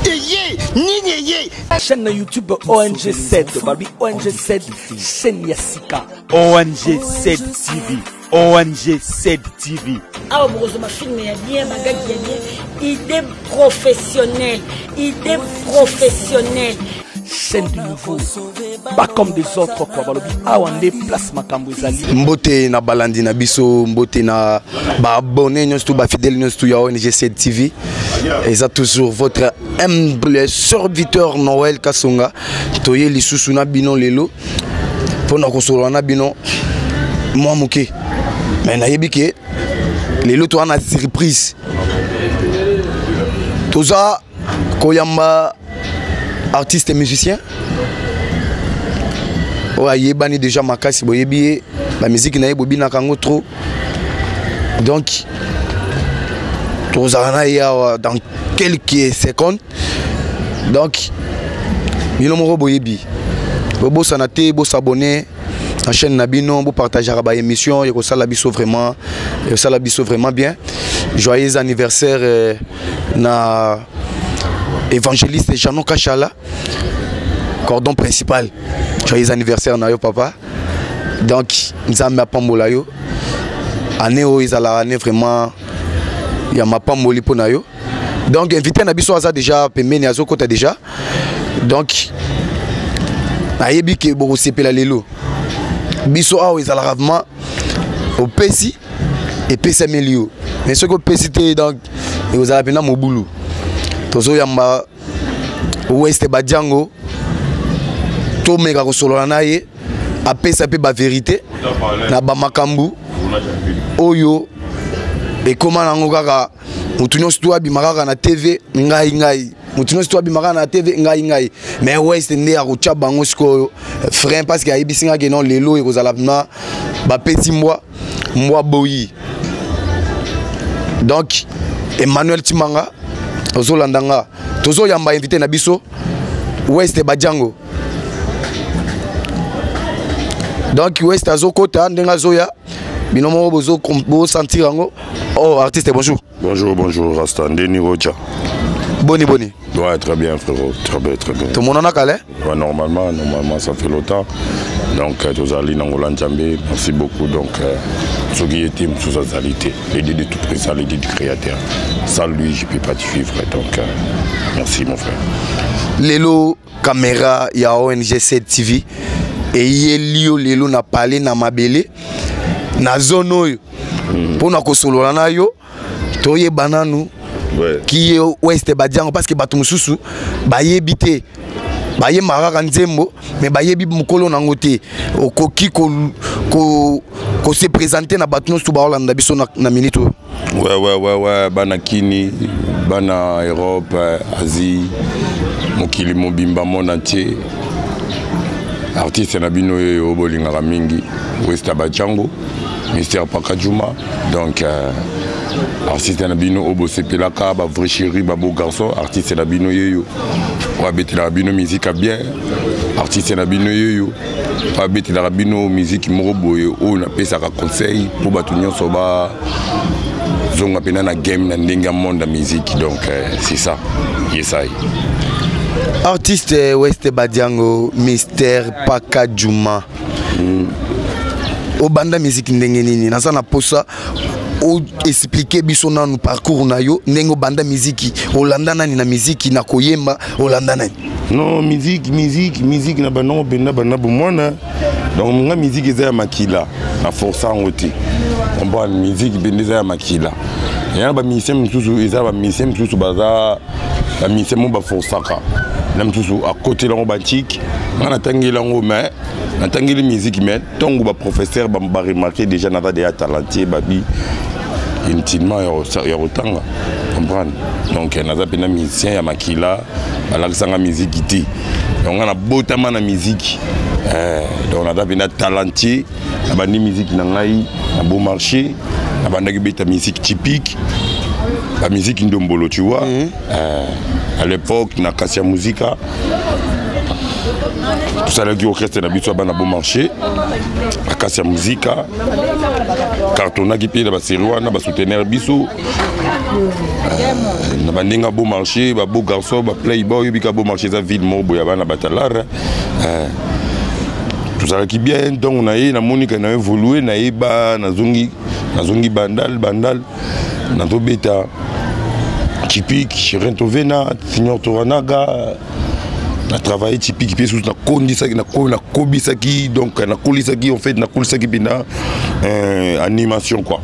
Eye nini eye. Chaîne na YouTube ONG 7 babi ONG 7 chaîne ya sika. ONG 7 TV ONG 7 TV. Awa bokozwa bafilme ya bien, bagagi ya bien, idée professionnelle, idée professionnelle. Chaîne du nouveau, pas comme des autres quoi, balobi awa nde place makambo ezali. Mbote na balandi na biso, mbote na ba abonné nyonso tout, ba fidèle nyonso tout ya ONG 7 TV. Eza toujours votre humble serviteur Noël Kasonga. Toye lisusu na bino lelo mpona kosolola na bino mwa moke, mais nayebi ke lelo toza na surprise, toza koyamba artiste musicien oyo ayebani déjà makasi, boyebi ye, bamiziki na ye bobinaka yango trop. Donc tozala na ye awa dans quelques secondes. Donc bino moko boyebi, bobosana te bosabone na chaîne na bino, bopartageaka baémission, ekosala biso vraiment, ekosala biso vraiment bien. Joyeux anniversaire na évangéliste Jeannot Kachala, cordon principal. Joyeux anniversaire na yo papa. Donc Nzambe apambola yo, année oyo ezalaka année vraiment ya mapamboli mpo na yo. Donc invité na biso aza déjà pembeni, azokota déjà. Donc nayebi ke bokosepela lelo. Biso awa ezalaka vraiment opesi epesameli yo, mais soki opesi te, donc ekozala mpenza mobulu. Tozoyamba West Badiango, tomeka kosolola na ye, apesa mpe bavérité na bamakambo oyo ekóma nango kaka. Motu nyonso to abima kaka na TV ngai ngai, motu nyonso to abima kaka na TV ngai ngai, mais West nde akotya bango sikoyo frein, parce que ayebisi nga ke non, lelo ekozala na bapesi mbwa mbwa boyi. Donc Emmanuel Timanga ozolanda nga, tozoyamba invité na biso West Badiango. Donc West azokota ndenge azoya, bino moko bosentir yango. Oh artiste, bonjour. Bonjour, bonjour Rasta Ndeni Rocha. Boni boni? Ouais, très bien frérot, très bien, très bien. Tomonana kala? Ouais, normalement, normalement ça fait longtemps. Donc tozali na Ngola Nzambe, merci beaucoup. Donc soki ye te, mosusu azali te. Le Dieu de tout présent, le Dieu du créateur. Sans lui, je peux pas te vivre. Donc merci mon frère. Lelo caméra ya ONG 7 TV eyeli yo lelo na palais na mabele na zone oyo mpona kosolola na yo, toyeba nanu ki ye West Badiango, parce que bato mosusu bayebi te, bayembaka kaka nzembo mais bayebi mokolo nango te. Okoki kose présenter na bato nyonso baolanda biso na minute oyo? Ouais, bana Kini, bana Europe, Asie, mokili mobimba, monde entier. Artiste na bino oyo bolingaka mingi, West Badiango, Mister Pakajuma. Donc artiste na bino oyo bosepelaka, ba vrai chéri, ba beau garçon, artiste na bino yeyo oyo abetelaka bino musique ya bien, artiste na bino yeyo oyo abetelaka bino musique moko boye oyo napesaka conseil mpo bato nyonso bazonga mpena na game na ndenge ya monde ya musique. Donc c'est ça, yesai. Artiste West Badiango, Mister Pakajuma, obanda musique ndenge nini? Naza na posa oexplike biso nanu parcours na yo, ndenge obanda miziki, olanda nani na miziki, na koyemba olanda nani? Non, musique, musique, musique na bandango mpenza banda bomwana. Donc nga musique eza ya makila, na force yango te, comprendre? Musique mpenza eza ya makila. Ya na bamusicien mosusu, eza bamusicien mosusu baza bamusicien mo baforçaka na mosusu akotela yango bantike. Nga natangeli yango, mais natangeli musique, mais ntongo baprofesseur baremarke déjà naza deya talentueux, babi inutilement ya kotanga, comprendre? Donc naza mpenza musicien ya makila, balakisanga musique te. Donc nga nabotama na musique, donc naza mpenza talentueux. Nabandi musique na ngai na Beau Marché, nabandaki beta musique typique, bamusique ndombolo, tu vois. À l'époque na kasi ya muzika, tosalaki orchestre na biso ya bana Beau Marché, bakasi ya muzika. Cartonnaki mpe na basérie wana, basoutenir biso na bandenge ya beau marché, babeau garçon, baplayboy. Oyebika beau marché eza ville moko boye ya bana batalara. Tozalaki bien. Ntongo na ye namonika na évolue, nayeba nazongi, nazongi Bandal. Bandal nazobeta Typique, Rentovena, Seigneur Toranaga. Na travaillé Typique mpe susu nakondisaki, nakobisaki, donc nakolisaki, en fait nakolisaki mpena animation quoi.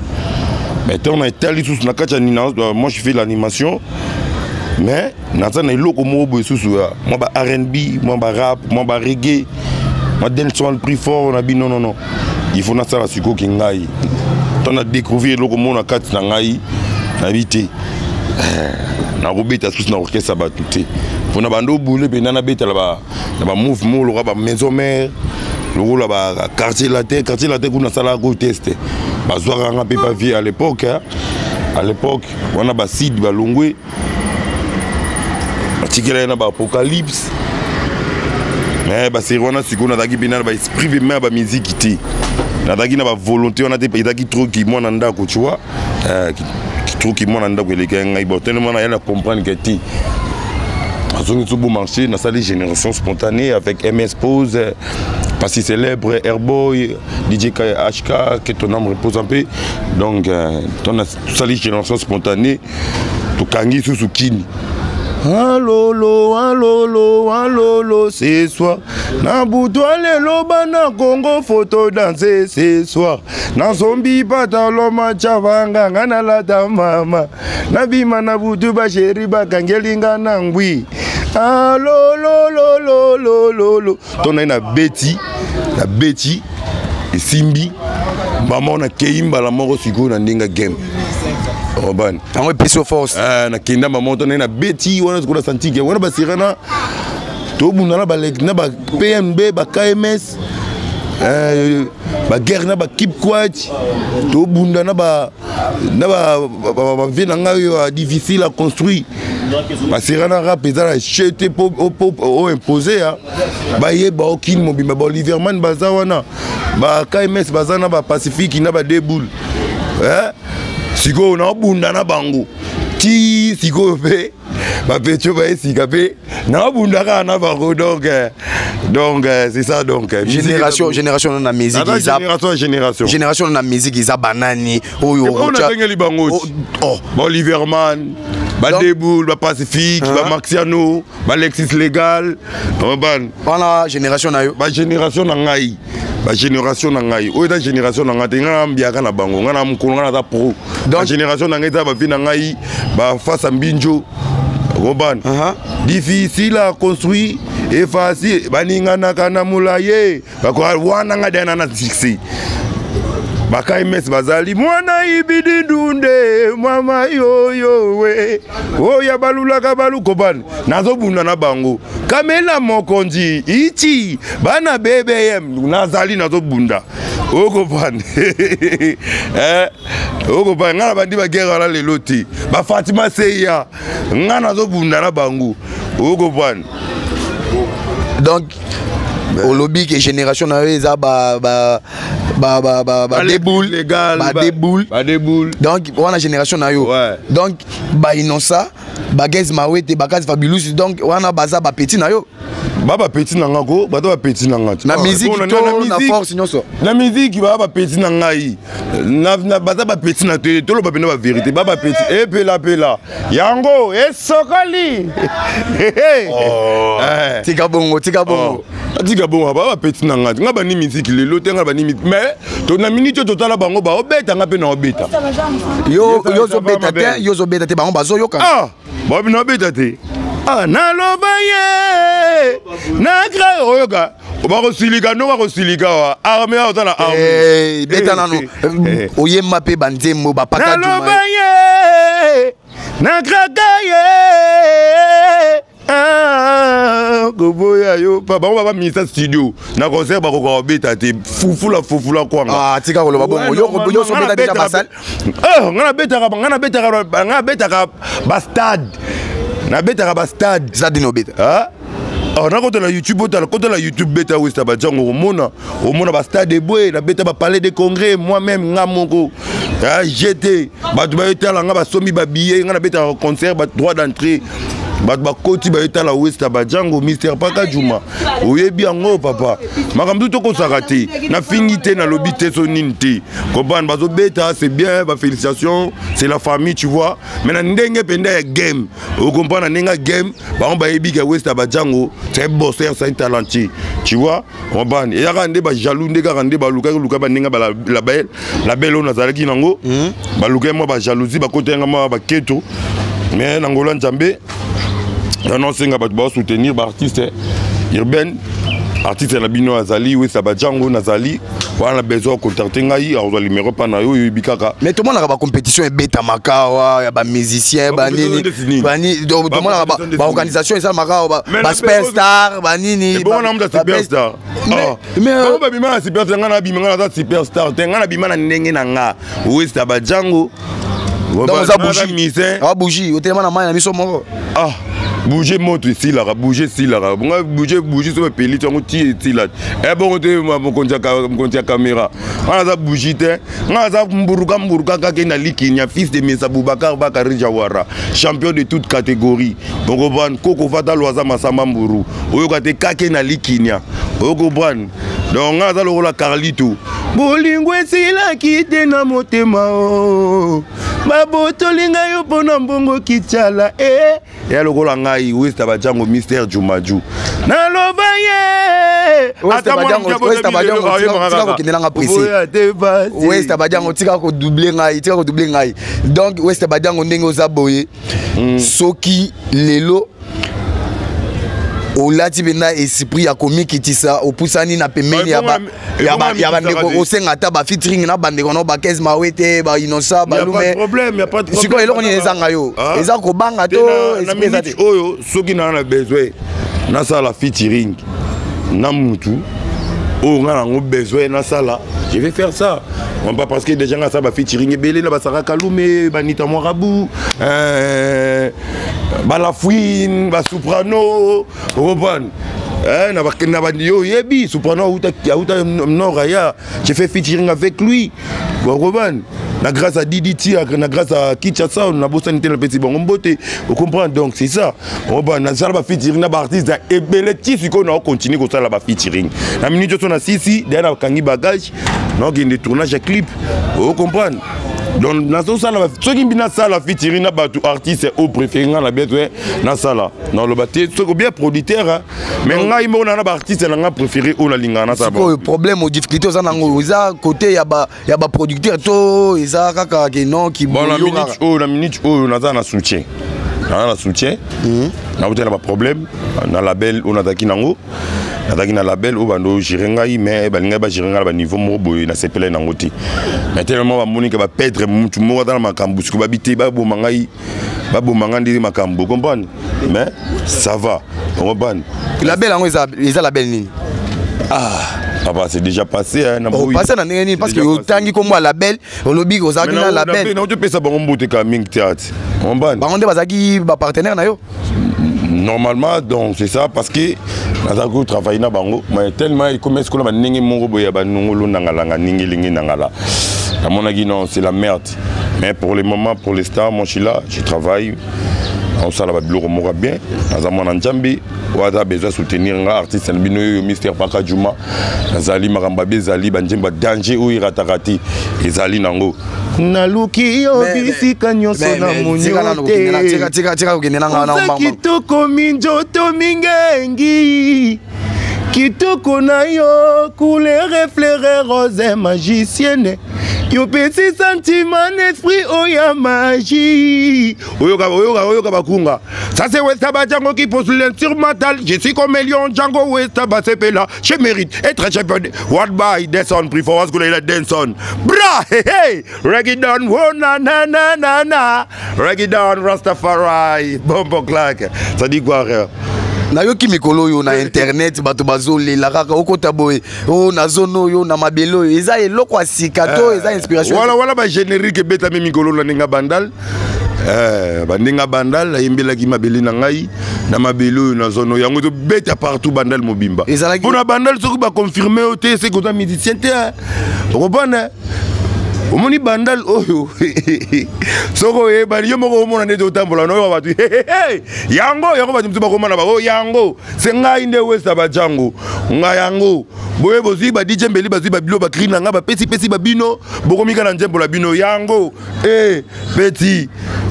Mais ntango na etali susu na kati ya nina, moi je fais l'animation, mais naza na eloko moko boye susu ya mwa ba R&B, mwa ba rap, mwa ba reggae, mwa dancehall plus fort na bino. Non, non, il faut nasala sikoyo ki ngai. Ntango na découvrir eloko moko na kati na ngai, nayebi te nakobeta susu na orchestre ya bato te, mpona bando obule mpenza nabetala na bamove moko lokola bamaison mère, lokola ba Quartier Latin. Quartier Latin kuna nasalaka ko test, bazwaka nga mpe bavie à l'époque. À l'époque wana baside balongwe, batikela ye na baapocalypse. Mais basérie wana sikoyo nazalaki mpena na baesprit vraimen ya bamiziki te, nazalaki na bavolonté wana te. Ezalaki trop ki mwana ndako, tu vois, trop ki mwana ndako elekaki ngai. Bon, tellement naya na comprendre ke te, azongi so beau marché, nasali Génération Spontanée avec MS Pose, Passy Célèbre, Airboy, DJ HK, que ton âme repose un peu. Donc tosali Génération Spontanée, tokangi susu kini. Alolo, alolo, alolo, ce soir na butu lelo bana Congo photo danse ce soir. Nasombi patalo machavanga, nga nalata mama, nabima na butu, bachéri bakangeli nga na ngwi. Alolololololo, to naye na beti, na beti esimbi. Mama nakei mbala moko sikoyo na ndenge game obani. Yango epesi yo force. Nakenda mama to naye na beti wana sikoyo na santike wana basirana, tobunda na ba PMB, ba KMS, baguerre na bakip kwach, tobunda na ba na bavie na ngai oyo difficile à construire. Basirana rap eza na che te mpo oimpose ya bayeba okini mobimba. Baoliverman baza wana, ba KMS baza na bapacifique na badeboule. Sikoyo naobunda na bango ti sikoyo mpe bapetio baesika mpe naobunda kaka na bango. Donc c'est ça donc. Génération na musique eza génération, génération. Génération na musique eza banani oyo? Oyo natengeli bango, baoliverman, badeboule, bapacifique, bamaxiano, balexis légal ban. Wana génération na yo. Bagénération na ngai, bagénération na ngai oyo eza génération na ngai te. Ngai na mbiaka na bango, ngai na mokolo, ngai naza pro. Bagénération na ngai eza bavi na ngai bafasa mbinjo koban, difficile à construire et facile baninganaka na molaye wana. Ngai daya na succès, bakames bazali mwana ibidi ndunde mama yoyo we oyo balulaka balukobani, nazobunda na bango. Kamela mokonzi ichi bana BBM nazali nazobunda, okopane okopane. Ngai na bandi baguerre wana lelo te. Bafatima seya, ngai nazobunda na bango, okopane. Donc olobi ke génération na yo eza ba badeboule, badeboule. Badeboule. Donc wana génération na yo. Donc bainosa, bagaz mawete, bakazi fabilus, donc wana baza bapeti na yo. Ba bapeti na nga ko, bato bapeti na nga. Na musique to na force nyonso? Na musique ba bapeti na ngai, baza bapeti na te. Toloba mpena bavérité, ba bapeti epelapela yango esokoli. Tika bongo, tika bongo. Tika bongo, ba bapeti na nga. Nga bani musique lelo te, nga bani musique, mais to na minute oyo totala bango baobeta, nga mpe na obeta. Yo ozobeta te, yo ozobeta te, bango bazoyoka. Babi na obeta te. Naloba ye nakra oyoka, bakosilika ndo bakosilika wa arme awa oza na arme. Beta nano, oyemba mpe banzembo bapaka. Naloba ye nakraka ye koboya yo pa bango baba ministre studio na concert bakoka kobeta te, fufula fufula kwanga. Tika koloba bongo, yo ozobeta déjà basale. Nga nabetaka, nga nabetaka, nga nabetaka bastade, nabetaka bastade. Stade nini obeta? Ah, nakota na YouTube, otala, kota na YouTube, beta Westa Badjango, omona, omona bastade eboye, nabeta bapalais de congrès moi-même, nga moko. Ah, gt bato bayotala nga, basombi babillet, nga nabetaka concert, ba droit d'entrée, bato bakoti bayotala Westa Badjango, Mister Paka Juma. Oyebi yango papa, makambo tu tokosaka te, nafingi te, nalobi te, so nini te, comprendre, bazobeta, c'est bien, bafélicitation, c'est la famille, tu vois. Mais na ndenge mpenza ya game, ocomprendre, na ndenge ya game, bango bayebi ke Westa Badjango, c'est un bosseur, c'est un talentueux, tu vois, comprendre. Eyaka nde bajaloux, nde kaka nde balukaki luka bandenge label, label oyo nazalaki nango, balukaki mwa bajalousie, bakotaki mwa baketo. Mais na ngolo ya Nzambe, nanosenga bato baosoutenir baartiste urbaine, artiste na bino azali Westa Badjango, nazali wana, na besoin contacte ngai, akozwa numéro mpa na yo, oyebi kaka. Mais tomonaka bacompétition ebetamaka awa ya bamusicien, banini bani, donc tomonaka baorganisation esalamaka awa, basuperstar, banini. Ebongo na muta superstar, bango babima na superstar, ngai nabima, ngai naza superstar te, ngai nabima na ndenge na nga, Westa Badjango. Donc oza bougie, awa bougie otelema na mai na miso moko. Ah, bougie, moto esilaka, bougie esilaka bonga, bougie, bougie so epeli ti yango ti esila ebongo te. Mokonzi ya caméra, nga naza bougie te, nga naza mburuka mburuka kaka na Likinya, fils de Mesa Boubacar Bakari Jawara, champion de toute catégorie. Okoprendre, koko fata lwaza masamba mburu, oyoka te kake na Likinya, okoprendre. Donc nga naza lokola Carlito, bolingo esilaki te na motema o babotoli ngai yo mpo na mbongo kitiala e ya lokola ngai Westa Badjango, Mister Jumaju, naloba ye. Tika kokende nanga pressé, Westa Badiango, tika kodouble ngai, tika kodouble ngai. Donc Westa Badiango, ndenge oza boye, soki lelo olati mpenza esprit ya komikitisa, opusani na pembeni ya bandeko, osenga ata bafeaturing na bandeko no, bakese mawe te, bainosa balume, sikoyo eloko nini ezanga yo? Eza kobanga to esprit eza te? Oyo soki naa na besoin nasala featuring na mutu oyo nga nango besoin nasala, je vais faire ça. Pas parce que déjà nga asala bafeaturing ebele na basaka Kalume, banita Mwarabu, Balafuine, basoprano, okomprendre, na yo oyebi soprano auta nord aya, j'ai fait featuring avec lui, okomprendre, na grâce à Didi Tia, na grâce à Kinshasa, nabosani te, napesi bango mbote, ocomprendre. Donc c'est ça, nasala bafeaturing na baartiste ebele ti sikoyo, na ocontinue kosala bafeaturing na minute nyonso na sisi daya, nakangi bagage, naokende tournage ya clip, ocomprendre. Donc nazosala, soki mbi nasala featuring na bato artiste oyo préféré nga na besoin nasala, naloba te soki bien producteur, mais ngai moko na baartiste na nga préféré oyo nalingaka nasala. Sikoyo problème o difficulté oza nango eza côté ya baproducteur to eza kaka ke non? Bon, na minute oyo, na minute oyo naza na soutien, naza na soutien. Nauti na baproblème na label oyo nazalaki nango, nazalaki na label oyo bando gérer ngai, mais balingai bagérer ngai na baniveau moko boye, nasepelai nango te. Mais tellement bamoni ke baperdre mutu moko aza na makambo, siko babi te, baboma ngai, baboma ngai nde makambo, comprendre. Mais ça va, comprendre. Label yango eza label nini? Ah papa, c'est déjà passé, hein, na oh, passé na ndenge nini? Parce que otangi kombo ya label, olobi ozalaki na label. Naotopesa bango mbote ka mingi théâtre, comprendre. Bango nde bazalaki bapartenaire na yo? Normalement, donc c'est ça, parce que nazalaki kotravaille na bango, mais tellement ekomi esikola bandenge moko boye ya banongolo nangalanga ndenge elingi nangala, namonaki non, c'est la merde. Mais pour le moment, pour l'instant, moi je suis là, je travaille, osala babiloko moko ya bien. Naza mwana Nzambe oyo aza besoin soutenir nga, artiste na bino oyo, Mister Paka Juma. Nazali makambo abe, ezali banzembo ya danger oyo erataka te, ezali nango naluki yo bisika nyonso na monio te. Tika kokende nanga. Oza kitoko minzoto mingengi, kitoko na yo couleur fleur rose magicienne, yopesi sentiment na esprit oyo ya magie. Oyoka, oyoka, oyoka bakunga. Ça c'est Westa Django qui pose l'instrumental. Je suis comme Lion Django, Westa Basepela, je mérite être champion. What by Denson prefer what's good like Denson bra, hey hey, reggae down, oh na na na na na, reggae down, Rastafari, bombo claque. Ça dit quoi, frère? Nayoki mikolo oyo na internet bato bazolela kaka okota boye oyo na zone oyo na mabele oyo, eza eloko ya sika to eza inspiration? Wala wala bagénérique ebetami mikolo na ndenge bandal. Eh, bandenge bandal ayembelaki mabele na ngai na mabele oyo na zone oyo yango ezobeta partout bandal mobimba mpo na bandal soki baconfirme yo te seke oza musicien te okopana omoni bandal oyo soki oyebani yo moko omona nde totambola na oyo bato yango yango bato mosusu bakomana bango oh, yango se ngai nde wesa bajango ngai yango boye bozwi ba dj mbeli bazwi babilo bakri na ngai bapesipesi babino bokomika na nzembo na bino yango e eh, petit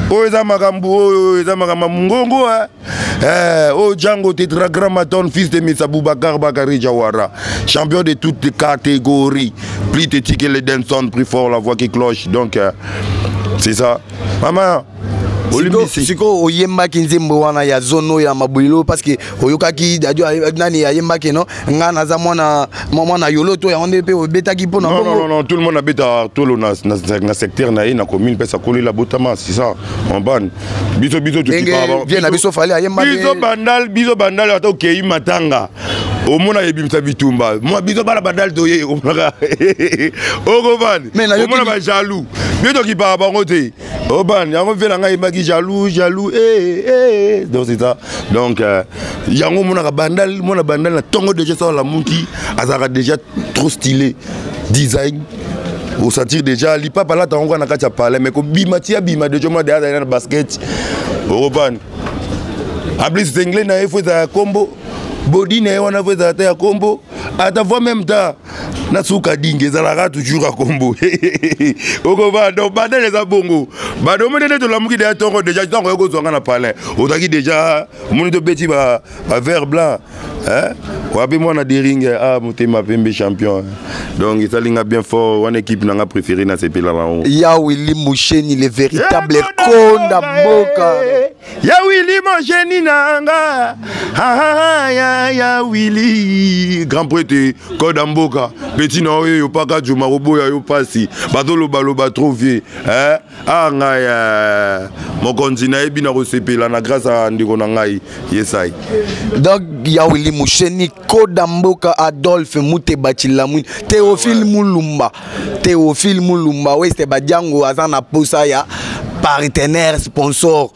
oyo eza makambo oyo eza makambo ya mongongo eh, oyo Django tétragrammaton fils de Missa Boubacar Bakary Jawara champion de toutes les catégories plus petit que le Denson plus fort la voix qui cloche donc euh, c'est ça maman sikoyo oyembaki nzembo wana ya zone oyo ya mabulilo parce que oyokaki dadio nani ayembaki no ngai naza mwana mwana yolo to yango nde mpe obetaki mpo na non, non, non, tout le monde abeta tolo na, na, na secteur na ye na commune mpe sakolela botama c'est ça comprendre biso biso vie na biso fali ayembaki biso bandal biso bandal ata okei matanga omona ebimisa bitumba mwa biso bana bandal toye omonaka okobani omona bajaloux biso tokipaka bango te obani yango mpe na ngai ayembaki jaloux jaloux eh, eh, eh. Donc c'est ça. Donc euh, yango omonaka bandal mwana bandal na ntongo déjà sala lamuki azalaka déjà trop stylé design osentir déjà lipapa alata yango kaka na kati ya palais mais kobima ti abima déjà mwana deja azali na basket okopani en plus sengle na ye fo ezala ya kombo bodi na ye wana fo ezala ta ya kombo ata voi même ta na suka dingi ezalaka toujours ya kombo okova donc bandele eza bongo bado omoni nde tolamuki deja ntongo deja ntango oyo kozwa nga na palin ozalaki deja omoni tobeti bavert blanc wapi mwana dering ah motema pembe champion donc esali nga bien fort wana équipe na nga préféré nasepela nango ya willi musheni le véritable konda mboka Ya Willy mon génie nanga ah, ah, ya, ya Willy grand prêtre code mboka petit na oyo yo paka juma koboya yo pasi bazoloba loba trop vieux eh ah ngai eh, mokonzi nayebi na kosepela na grâce ya ndeko na ngai yesai. Donc ya Willy Musheni koda mboka Adolphe Muteba Tshilamwini Théophile Mulumba Théophile Mulumba Weste Badiango aza na posa ya partenaire sponsor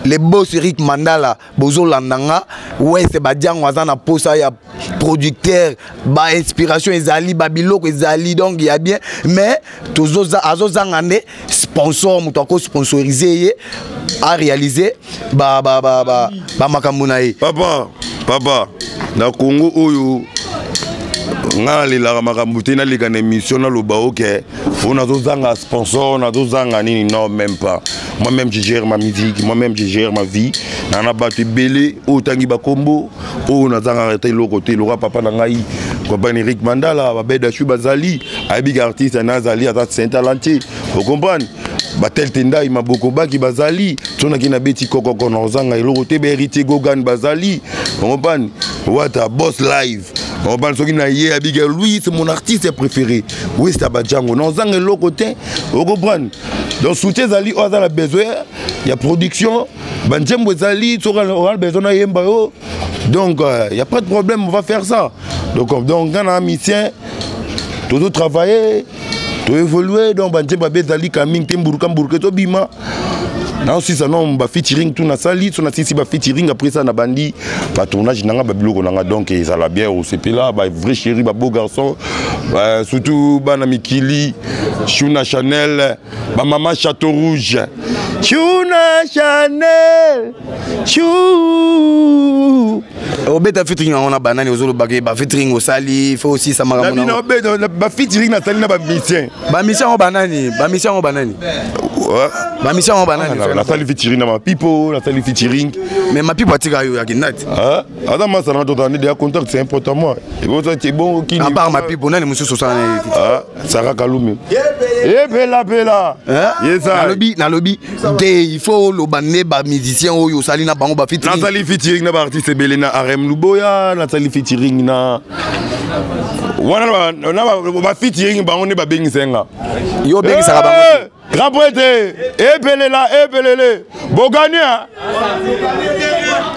le boss Eric Mandala bozolanda nga Weste Badiango aza na posa ya producteur ba inspiration ezali ba biloko ezali donc ya bien mais tozoza azozanga nde sponsor moto ako sponsoriser ye a réaliser ba ba ba ba, ba makambo na ye papa papa na Congo oyo nga nalelaka makambo te naleka na émission naloba oke oyo nazozanga sponsor nazozanga nini non même pas moi même je gère ma musique moi même je gère ma vie na na bato ebele oyo otangi bakombo oyo nazangaka te eloko te loka papa na ngai papa Eric Mandala babeda chu bazali ayebi ke artiste na azali aza saint talentier ocomprendre batel tendai maboko baki bazali sonaki na beti kokoko na ozanga eloko te baheritier gogan bazali ocomprendre wata boss live ocomprendre soki na ye abike lui c'est mon artiste préféré westa bajango na ozanga eloko te ocomprendre donc soutien ezali oyo aza na besoin ya production banzembo ezali soki oza besoin nayemba yo donc euh, y a pas de problème on va faire ça donc donc nga na musicien tozo travailler toévolue donc banzembo abe ezali ka mingi te mburuka mburuka ezobima naosisa no bafeaturing tu nasali so nasilisi bafeaturing après ça nabandi batournage nanga babiloko nanga donc ezala bien osepela bavrai chéri babeau garçon euh, surtout bana mikili shuna chanel bamama château rouge shuna chanel chou obeta featuring yango na banani ozolobaka ba featuring osali fo osisa makambo ba featuring nasali na bamisien bamisien yango banani bamisien yango banani bamisien yango banani ah, nasali featuring na mapipo nasali featuring mais mapipo atika yo akenda te ah, aza masala na totani deya contact c'est important moi ebongo kini à part mapipo nani mosusu osala na ye ah, Sarah Kalume. Epela pela. Yesa. Nalobi nalobi te il faut oloba nde ba musiciens oyo osali na bango ba featuring. Nasali featuring na ba artistes ebele na RM Luboya, nasali featuring na wana na ba featuring bango nde babengisa nga. Yo obengisaka bango. Eh! Grand prêtre, epelela epelele bogania.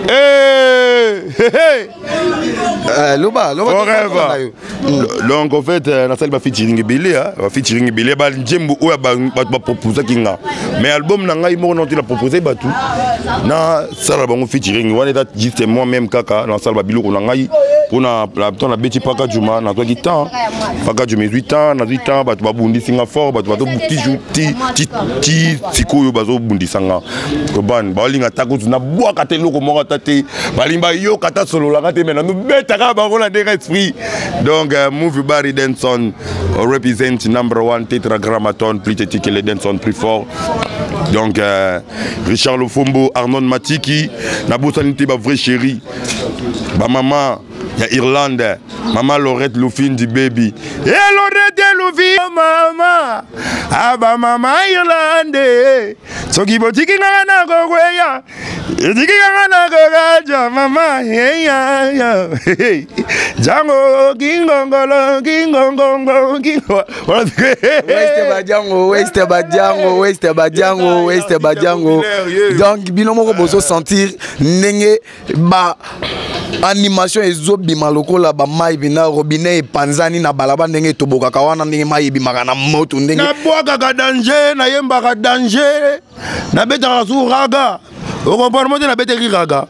Eh, hey, hey. Loba loba. Forever. Donc en fait, nasali bafeaturing ebele, bafeaturing ebele, banjembo oyo bato baproposaki nga, mais album na ngai moko nati napropose bato nasala bango featuring wana, eza juste moi même kaka nasala babiloko na ngai mpona to nabeti Paka Juma. Nazwaki temps, Paka Juma ezwi temps, nazwi temps, bato babundisi nga fort, bato bazo ti sikoyo bazobundisa nga kobani, baolinga ata kutu nabwaka te eloko moko ata te, balingi bayoka ata sololaka te, me nanobetaka bango na ndenge esprit. Donc Movie Barry Denson represent number one tétragrammaton plus petit que les Denson plus fort. Donc Richard Lofombo, Arnold Matiki, nabosani te bavrai chéri, bamama ya Irlande, mama Lorette Lufindi, baby e Lorette Lufi, mama aba mama Irlande, soki botiki ngaka nakokweya, etiki kaka nakokaja mama eya jango kingongolo kingongongo kingo. Weste Badiango, Weste Badiango, Weste Badiango, Weste Badiango. Donc bino moko bozo sentir ndenge ba animation ezobima lokola bamai bina robinet epanzani na balaba, ndenge etobokaka wana, ndenge mai ebimaka na moto, ndenge Nabwakaka danger, nayembaka danger, nabetaka su raga, ocomprendre mo te, nabeteki raga.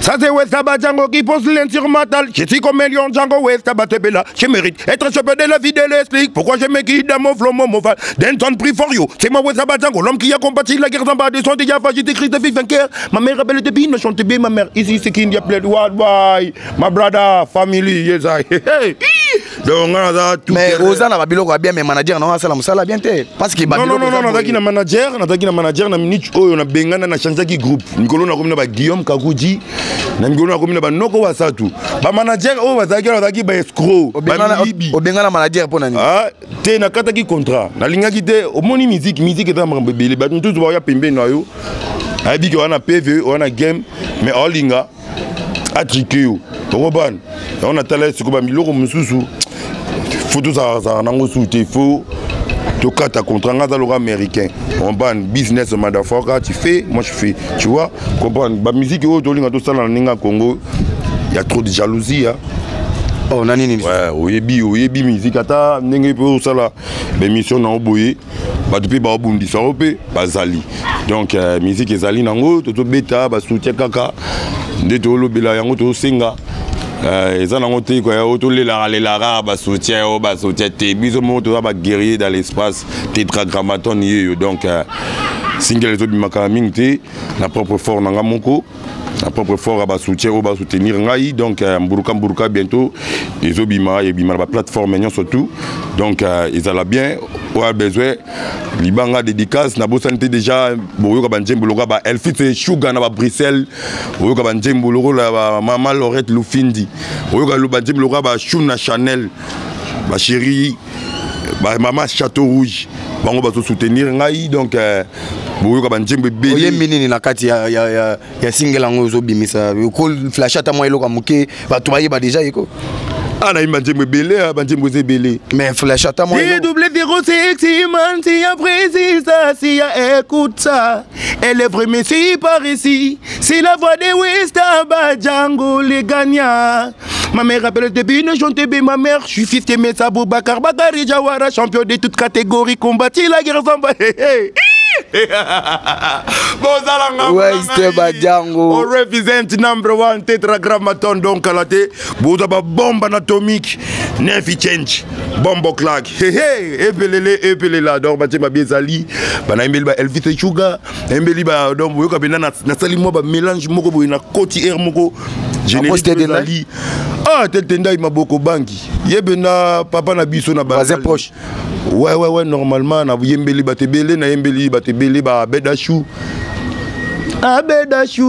Ça c'est West Django qui pose l'instrumental. Je suis comme un lion Django West Batebela. Je mérite être champion de la vie de l'esprit. Pourquoi je me guide dans mon flow, mon mobile. D'un prix for you. C'est moi West Django, l'homme qui a combattu la guerre en bas de son déjà j'étais Christ de vainqueur. Ma mère appelle de ne chante bien ma mère. Ici c'est qui n'y a plus de worldwide. My brother, family, yes I. Hey. Donc on a tout. Mais oza na babiloko ya bien, mais manager na asala mosala bien te parce que Non, non, non, non, nazalaki na manager, nazalaki na manager na minute oyo nabengana, na changeaki groupe. Mikolo nakomi na ba Guillaume Kakuji, na mikolo nakomi na banoko basatu. Bamanager oyo bazalaki wana bazalaki baescroc, bamiyibi. Obengana manager mpo na nini? Ah, te, nakataki contrat, nalingaki te. Omoni musique, musique eza makambo ebele. Bato mosusu baoya pembeni na yo, ayebi ke wana PV wana game, mais aolinga atrike yo, okobana yango. Natala sikoyo bamiloko mosusu, faut tozalazala nango su te, faut tokata contrat. Nga aza loka américain, comprendre business motherfucker, tu fais, moi je fais, tu vois, comprendre. Bamusique oyo tolinga tosala na ndenge ya Congo, y a trop de jalousie, hein. Oh, na nini? Ouais, oyebi, oyebi musique, ata ndenge mpe osala baémission na yo boye, bato mpe baobundisa yo mpe bazali. Donc musique ezali nango, tozobeta basoutien kaka nde tolobela yango, tozosenga eza nango te oyo tolelaka lelaka basoutien oyo, basoutien te. Biso moko toza baguerrier dans l'espace, tétragrammaton yeyo. Donc single ezobimaka mingi te na propre fort na nga moko, na propre fort ya basoutien oyo basoutenir ngai. Donc mburuka mburuka bientôt ezobima, ebima na baplateforme nyonso tout. Donc ezala bien oyo besoin libanga dédicace, nabosani te. Déjà boyoka banzembo lokola ba Elfit Shuga na baBruxelles, oyoka banzembo lokola bamama Lorette Lufindi, oyoka banzembo lokola bashuna Chanel, bachéri bamama Château Rouge, bango bazosoutenir ngai. Donc boyoka banzembo ebele. Oyembi nini na kati ya single yango ozobimisa? Ko flash ata mwa eloko ya moke, bato bayeba déjà eko. Ah, nayemba nzembo ebele, banzembo eza ebele. Mais flash ata mwa eloko. W sexy man, si ya précise, si ya écoute ça. Elle est vraiment ici par ici. C'est la voix de Westa Django les gagnants. Ma mère appelle depuis ne chante bien ma mère. Je suis fils de Messa Boubacar Bakari Jawara, champion de toutes catégories, combattu la guerre sans. Bozalanga. Weste Badiango. On represent number one tétragrammaton, donc ala te boza babombe atomique nefi change bombo clack hehe epelele epelela. Donc batie babi ezali banayembeli ba Elvis Sugar, nayembeli ba, donc boyoka mpena nasali mwa bamélange moko boye na koti air moko générique ezali. Ah, tete ndai maboko bangi ye mpenza papa na biso na voisin proche. Ouais, normalement nayembeli bato ebele, nayembeli bato ebele, babedashu abedashu,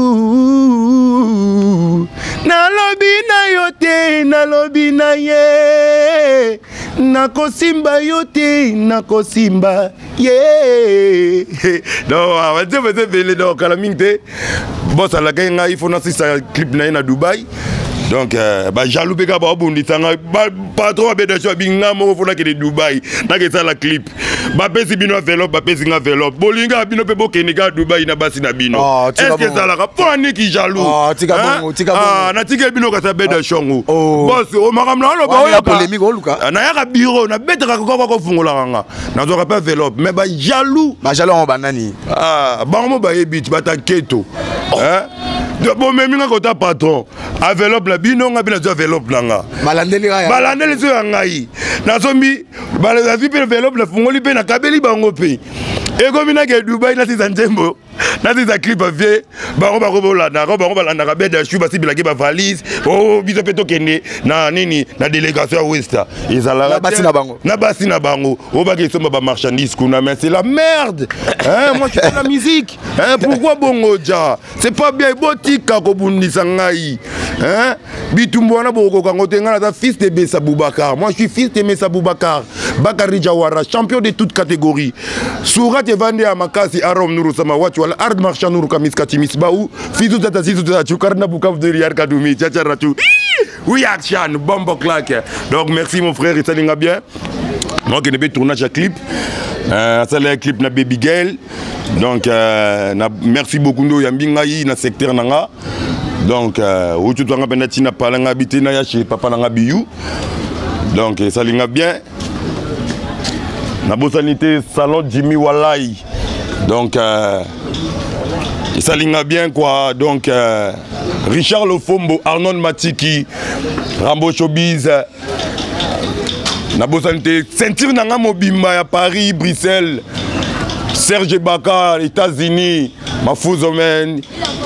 nalobi na yo te, nalobi na ye, nakosimba yo te, nakosimba ye. Donc banzembo eza ebele. Donc kala mingi te, bosalaka ye ngai, fo nasisa clip na ye na Dubai. Donc euh, bajaloux mpe kaka baobundisa nga patron abedasio abi nga moko fo nakende Dubai nakesala clip. Bapesi bino enveloppe, bapesi nga enveloppe, bolinga bino mpe bokende kaka Dubai na basi na bino. Ah, tika Est-ce que bongo. ezalaka mpo aniki jaloux? Ah, tika Hein? bongo, tika bongo. Ah, natikeli bino kasi abeda shongo. Oh. Bos makambo na oloba Wana ya oyoka. polémique, oluka. Ah, nayaka bureau, nabetaka kaka kofungolaka nga, nazwaka mpe enveloppe, mais bajaloux. Bajaloux yango banani? Ah, bango mo bayebi ti bata nketo. Hein? Bomemi nga kota patron, enveloppe na bino, nga mpe nazwi enveloppe na nga. Balandeli kaka. Balandeli so ya ngai, nasombi, nazwi mpe enveloppe, nafungoli mpe nakabeli bango mpe ekomi nake Dubai, nasisa nzembo, nasisa clip avie bango, bako bolandaka bango, balandaka beda shu, basibelaki bavalise. O biso mpe tokende na nini, na délégation ya Westa ezalaka Na basi na bango. Na basi na bango oyo baki esomba bamarchandise kuna, mais c'est la merde, hein. Moi, je fais la musique, hein. Pourquoi bongo ja? C'est pas bien. Botika kobundisa ngai, hein. Bitumbu wana bokokoka yango te. Ngai naza fils de Bessa Boubacar. Moi, je suis fils de Messa Boubacar Bakari Jawara, champion de toute catégorie. Surat evandi ya makasi arom nuru samawati wala ard marcha nuru kamis katimis bau fizu tata zizu tata chukarna bukavu de riar kadumi chacharatu. Oui, action bombo claque. Donc merci, mon frère, esalinga bien. Moi qui mpe tournage ya clip, asala clip na Baby Girl. Donc na, merci beaucoup nde oyambi ngai na secteur na nga. Donc outi twanga mpenza ntina pala nga bi te na ya chez papa na nga biyu. Donc esalinga bien. Nabosani te salon Jimmy Walai. Donc esalinga bien quoi. Donc Richard Lofombo, Arnold Matiki, Rambo Showbiz. Nabosani te ceinture na nga mobimba ya Paris, Bruxelles, Serge Baka, États-Unis, Mafuzo men.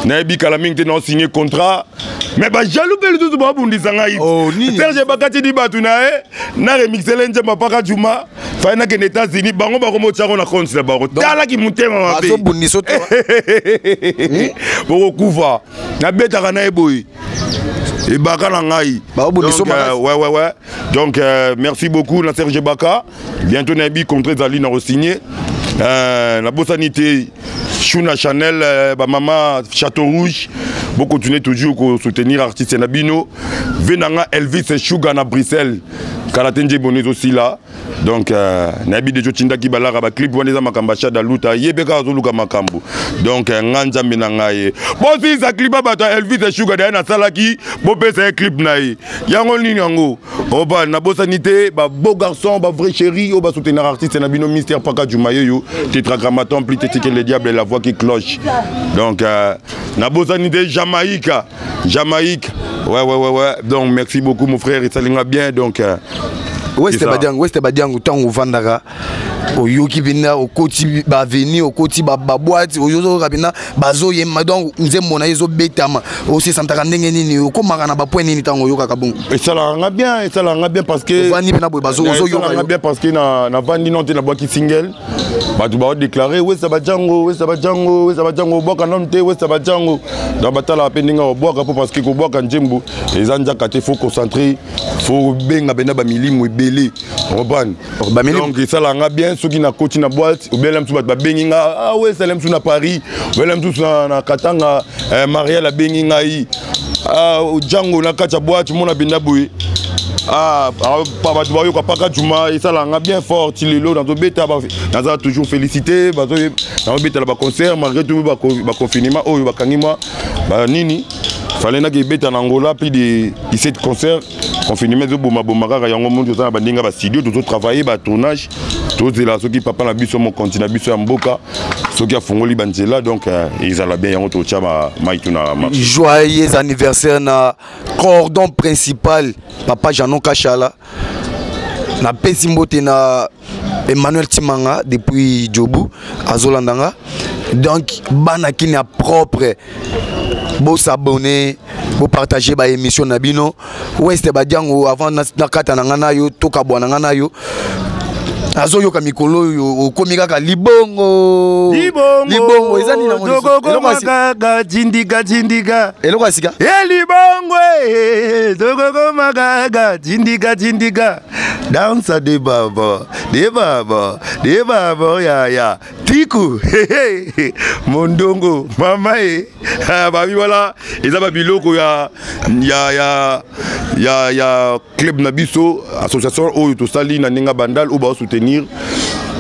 Nayebi kala mingi te naosigné contrat, mais bajaloux mpe lisusu babundisa ngai. Oh, nini? Serge Baka tidi bato na ye na remixele nzembo Paka Juma fai nakende États-Unis, bango bakomotiango na compte na bango. Talaki motema mabe. Bazobundisa to. Bokokufa. Nabetaka na ye boye ebaka na ngai. Baobundisa Donc, makasi. ouais. Donc merci beaucoup na Serge Baka. Bientôt nayebi contrat ezali na kosigné. Nabosani te Shuna Chanel, bamama Château Rouge, bocontinue toujours kosoutenir artiste na bino ve na nga Elvis Shuga na Bruxelles. Kala te nzembo ezosila. Donc nayebi deja otindaki balaka baclip wana, eza makambo ya Shada Luta, ye mpe kaka azoluka makambo. Donc nga Nzambe na ngai ye bosilisa clip ya bato ya Elvis Shuga daye nasalaki, bopesa ye clip na ye yango nini yango oba. Nabosani te babeau garçon, bavrai chéri oyo basoutenir artiste na bino Mister Paka Juma yeyo, tétragrammaton plus tétique le diable, la voix qui cloche. Donc nabosani te Jamaïque, Jamaïque, ouais. Donc merci beaucoup, mon frère, esalinga bien. Donc Weste C'est ça. Badiango, Weste Badiango, ntango ovandaka, oyoki mpenza, okoti baavenue, okoti baboîte, oyozoyoka mpenza bazoyemba, donc nzembo na ye ezobetama, osesantaka ndenge nini? Okomaka na bapoint nini ntango oyokaka bongo? Esalaka nga bien, esalaka nga bien parce que Ovandi mpena boye, ozoyoka esalaka nga yo. bien parce que navandi no te, nabwaki single, bato baodéclare Wesa Bajango, Wesa Bajango, Wesa Bajango, obwaka nanu te Wesa Bajango. Donc batalaka mpe ndenge obwaka mpo parce que kobwaka nzembo eza nzaka te, faut concentrer, faut benga mpena bamilimo ebele, comprendre? Bamilimo. Donc esalaka nga bien soki nakoti na boîte, obela mosusu bato babengi nga: "Ah, wesala mosusu na Paris, obela mosusu na Katanga." Mariel abengi ngai: "Ah, Jango," na kati ya boîte mona benda boye. Ah, ah, bato bayoka Paka Juma, esalaka nga bien fort. Ti lelo nazobeta, naza toujours félicité, nazobetala baconcert malgré tout baconfinement oyo bakangi mwa banini. Fallait naki ebeta na Angola plus de 17 concerts, confinement ezobomaboma kaka yango. Mondi toza na bandenge ya bastudio, tozotravaille batournage, tozela soki papa na biso, mokonzi na biso ya mboka, soki afungoli banzela. Donc ezala bien, yango totya mai tu na marché. Joyeux anniversaire na cordon principal, papa Janon Kachala. Napesi mbote na Emmanuel Timanga depuis Jobu, azolanda nga. Donc bana kini ya propre, bosabone, bopartage baémission na bino. Weste Badiango, avant nakata na nga na yo, tokabwa na nga na yo, azoyoka mikolo oyo okomi kaka libongo. Libongo eza nini yango lisusu? Eloko ya sika? Tokokoma kaka jindika jindika. Eloko ya sika? E libongo e, tokokoma. Gaga, tindika tindika, dansa de baba, de baba, de baba, ya ya, tiku, mondongo, mama e, ah, babi wala, eza ba biloko ya ya ya ya ya club na biso, association oyo tosali na ndenge bandal oyo ba soutenir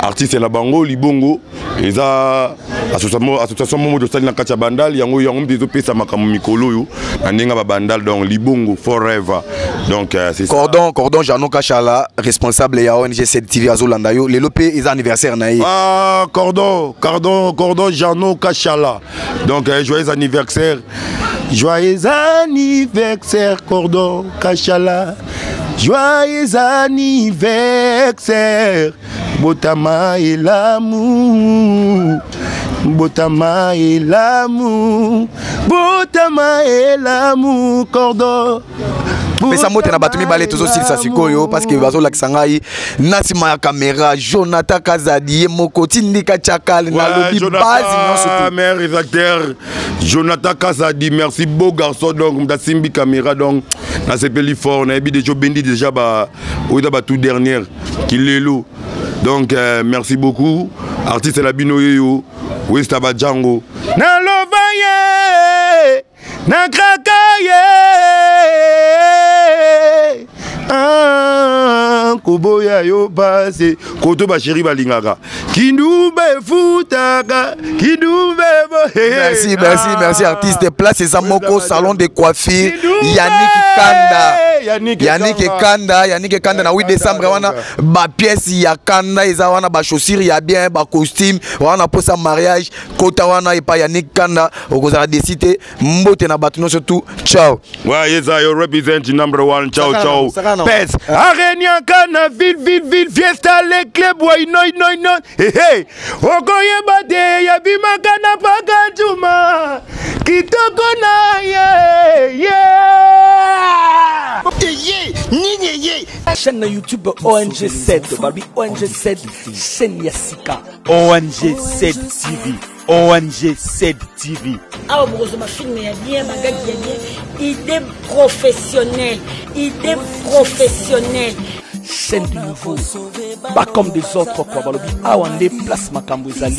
artiste na bango libongo eza association moko tosali na kati ya bandal yango yango mpe ezopesa makambo mikolo oyo na ndenge ya babandal donc libongo forever donc euh, c'est cordon cordon Jeannot Kashala responsable ya ONG 7 TV azolanda yo lelo mpe eza anniversaire na ye ah cordon cordon cordon Jeannot Kashala donc euh, joyeux anniversaire joyeux anniversaire cordon Kashala joyeux anniversaire botama elamu botama elamu botama elamu cordo pesa mbote na bato mibale tozosilisa sikoyo parceke bazolakisa ngai na nsima ya kamera jonathan kazadi ye moko tindika chakal nalobi base nyonso meilleur rédacteur jonathan kazadi merci beau garçon donc moto asimbi caméra donc nasepeli fort nayebi deja obendi deja oyo eza ba tout dernière kilelo donc euh, merci beaucoup artiste na bino yeyo westa bajango nalova ye nakraka ye ah, koboya yo pase koto basheri balingaka kindumba efutaka kindumba merci merci merci artiste place eza moko salon de coiffure yannick kanda yannick kanda yannick kanda na 8 décembre wana bapièce ya kanda eza wana bachaussure ya bien bacostume wana mposa mariage kota wana epai yannick kanda okozala desi te mbote na bato nyonso tout ciao Ouais, yes, I represent number one. Ciao, ciao. Pes. Areniaka na ville, ville, ville, fiesta, les clubs, ouais, noi, noi, noi. Hey, hey. Okoyeba te, yabimaka na paka juma. Kitoko na ye, yeah. Ye, nini ye. Chaîne na YouTube ONG 7, babi ONG 7, chaîne ya sika. ONG 7 TV. ONG 7 TV. Awa bokozwa bafilme ya bien, bagagi ya bien, idée professionnelle, idée professionnelle. Chaîne du nouveau, pas comme des autres quoi. Balobi awa nde place makambo ezali.